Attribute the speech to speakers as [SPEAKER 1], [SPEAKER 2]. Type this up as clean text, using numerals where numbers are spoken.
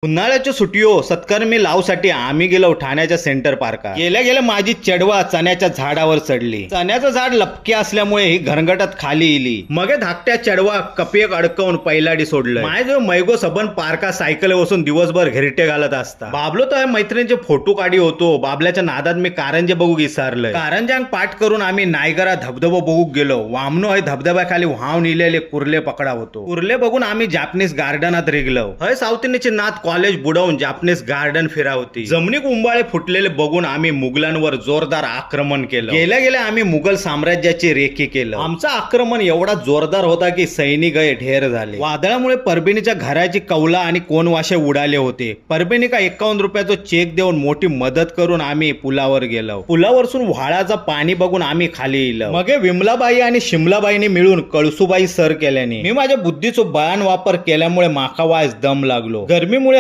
[SPEAKER 1] उन्हाळ्याच्या सुट्यो सत्कर्मी लावसाठी आम्ही गेलो ठाण्याच्या सेंटर पार्कात. गेल्या गेल्या माझी चेडवा चण्याच्या झाडावर चढली. चण्याचं झाड लपके असल्यामुळे ही घरंगटात खाली इली. मगे धाकट्या चेडवा कपियक अडकवून पैलाडी सोडलं. माझे मैगो सबन पार्कात सायकल बसून दिवसभर घिरटे घालत असता. बाबलो तर मैत्रिणीचे फोटो काढी होतो. बाबल्याच्या नादात मी कारंजे बघू विसरलोय. कारंजांक पाठ करून आम्ही नायगरा धबधबो बघू गेलो. वामनो हय धबधब्याखाली व्हावून इलेले कुर्ले पकडा होतो. कुर्ले बघून आम्ही जापनीज गार्डनात रिगलो. हय सावतीनीची नात कॉलेज बुडवून जापनीज गार्डन फिरावती. जमनीक उंबाळे फुटलेले बघून आम्ही मुघलांवर जोरदार आक्रमण केलं. गेल्या गेल्या आम्ही मुघल साम्राज्याची रेकी केलं. आमचं आक्रमण एवढा जोरदार होता की सैनिक हे ढेर झाले. वादळामुळे परभणीच्या घराची कौला आणि कोणवाशे उडाले होते. परभणीका 51 रुपयाचा चेक देऊन मोठी मदत करून आम्ही पुलावर गेलो. पुलावरसून व्हाळाचं पाणी बघून आम्ही खाली इलो. मगे विमलाबाई आणि शिमलाबाईंनी मिळून कळसुबाई सर केल्याने मी माझ्या बुद्धीचो बळान वापर केल्यामुळे माका वायस दम लागलो. गरमीमुळे